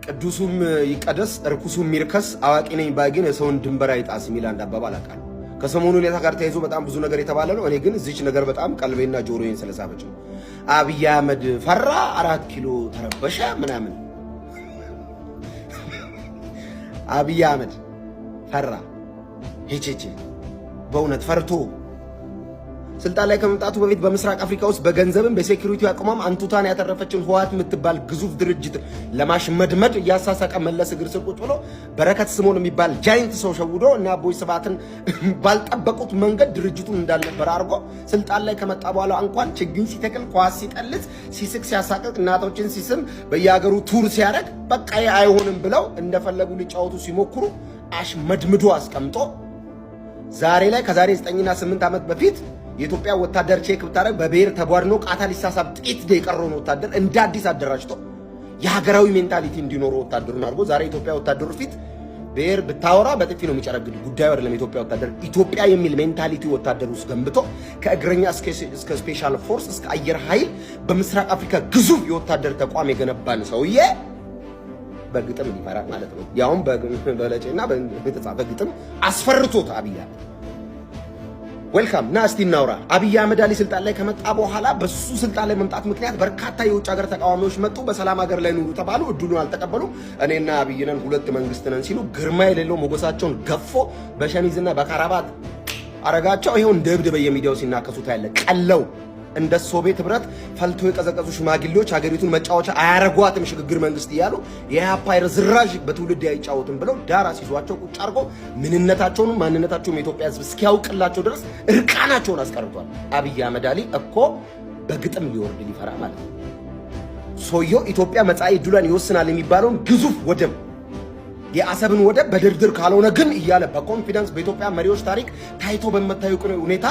ቅዱሱም ይቀደስ እርኩሱም ይርከስ፣ አዋቂ ነኝ ባይ ግን የሰውን ድንበር አይጣስ የሚል አንድ አባባል አውቃለሁ። ከሰሞኑ ሁኔታ ጋር ተያይዞ በጣም ብዙ ነገር የተባለ ነው። እኔ ግን እዚች ነገር በጣም ቀልቤና ጆሮዬን ስለሳበች ነው። አብይ አህመድ ፈራ፣ 4 ኪሎ ተረበሸ ምናምን። አብይ አህመድ ፈራ ሄቼቼ በእውነት ፈርቶ ስልጣን ላይ ከመምጣቱ በፊት በምስራቅ አፍሪካ ውስጥ በገንዘብም በ security አቅሟም አንቱታን ያተረፈችን ህወሓት የምትባል ግዙፍ ድርጅት ለማሽመድመድ እያሳሳቀ መለስ እግር ስር ቁጭ ብሎ በረከት ስምኦን የሚባል giant ሰው ሸውዶ እና አቦይ ስብሃትን ባልጠበቁት መንገድ ድርጅቱን እንዳልነበረ አድርጎ ስልጣን ላይ ከመጣ በኋላ እንኳን ችግኝ ሲተክል፣ ኳስ ሲጠልዝ፣ ሲስቅ፣ ሲያሳቅቅ፣ እናቶችን ሲስም፣ በየሀገሩ tour ሲያደርግ በቃ አይሆንም ብለው እንደፈለጉ ሊጫወቱ ሲሞክሩ አሽመድምዶ አስቀምጦ ዛሬ ላይ ከዛሬ 9ና 8 ዓመት በፊት የኢትዮጵያ ወታደር check ብታደርግ በብሔር ተቧድኖ ቃታ ሊሳሳብ ጥቂት የቀረውን ወታደር እንደ አዲስ አደራጅቶ የሀገራዊ mentality እንዲኖረው ወታደሩን አድርጎ ዛሬ ኢትዮጵያ ወታደሩ ፊት ብሔር ብታወራ በጥፊ ነው የሚጨረግድ። ጉዳዩ አይደለም። የኢትዮጵያ ወታደር ኢትዮጵያ የሚል mentality ወታደር ውስጥ ገንብቶ ከእግረኛ እስከ special force እስከ አየር ኃይል በምስራቅ አፍሪካ ግዙፍ የወታደር ተቋም የገነባን ሰውዬ በግጥም ሊፈራ ማለት ነው። ያውም በለጬና የተጻፈ ግጥም አስፈርቶት አብይ አህመድ። Welcome ና እስቲ እናውራ። አብይ አህመድ አሊ ስልጣን ላይ ከመጣ በኋላ በሱ ስልጣን ላይ መምጣት ምክንያት በርካታ የውጭ ሀገር ተቃዋሚዎች መጡ። በሰላም ሀገር ላይ ኑሩ ተባሉ። እድሉን አልተቀበሉም። እኔና አብይ ነን ሁለት መንግስት ነን ሲሉ ግርማ የሌለው ሞገሳቸውን ገፎ በሸሚዝና በካራባት አረጋቸው። ይኸው እንደ እብድ በየሚዲያው ሲናከሱ ታያለ። ቀለው እንደ ሶቪየት ህብረት ፈልቶ የቀዘቀዙ ሽማግሌዎች ሀገሪቱን መጫወቻ አያረጓትም ሽግግር መንግስት እያሉ የኢህአፓ ርዝራዥ በትውልድ አይጫወትም ብለው ዳር አስይዟቸው ቁጭ አድርጎ ምንነታቸውንም ማንነታቸውም የኢትዮጵያ ህዝብ እስኪያውቅላቸው ድረስ እርቃናቸውን አስቀርቷል። አብይ አህመድ አሊ እኮ በግጥም ሊወርድ ሊፈራ ማለት ነው። ሰውየው ኢትዮጵያ መጻኢ ዕድሏን ይወስናል የሚባለውን ግዙፍ ወደብ የአሰብን ወደብ በድርድር ካልሆነ ግን እያለ በ confidence በኢትዮጵያ መሪዎች ታሪክ ታይቶ በማይታወቅ ሁኔታ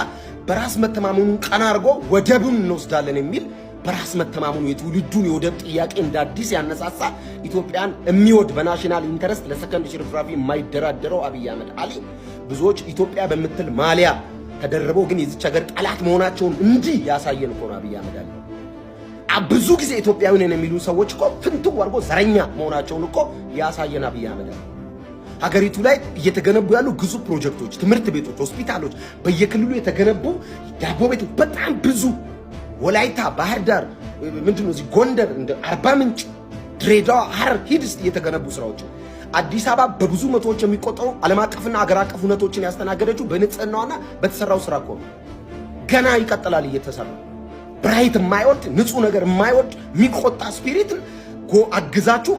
በራስ መተማመኑን ቀና አድርጎ ወደቡን እንወስዳለን የሚል በራስ መተማመኑ የትውልዱን የወደብ ጥያቄ እንደ አዲስ ያነሳሳ ኢትዮጵያን የሚወድ በ national interest ለሰከንድ ሽርፍራፊ የማይደራደረው አብይ አህመድ አሊ ብዙዎች ኢትዮጵያ በምትል ማሊያ ተደርበው ግን የዚች ሀገር ጠላት መሆናቸውን እንዲህ ያሳየን እኮ ነው አብይ አህመድ አሊ። ብዙ ጊዜ ኢትዮጵያዊ ነን የሚሉ ሰዎች እኮ ፍንትው አድርጎ ዘረኛ መሆናቸውን እኮ ያሳየን አብይ አህመድ አሊ። ሀገሪቱ ላይ እየተገነቡ ያሉ ግዙፍ ፕሮጀክቶች፣ ትምህርት ቤቶች፣ ሆስፒታሎች፣ በየክልሉ የተገነቡ ዳቦ ቤቶች በጣም ብዙ ወላይታ፣ ባህር ዳር፣ ምንድነው እዚህ ጎንደር፣ እንደ አርባ ምንጭ፣ ድሬዳዋ፣ ሐረር ሂድ እስቲ የተገነቡ ስራዎች። አዲስ አበባ በብዙ መቶዎች የሚቆጠሩ ዓለም አቀፍና አገር አቀፍ ሁነቶችን ያስተናገደችው በንጽህናዋና በተሰራው ስራ እኮ ነው። ገና ይቀጥላል እየተሰራ። Bright የማይወድ፣ ንጹህ ነገር የማይወድ የሚቆጣ spirit ን ጎ አግዛችሁ።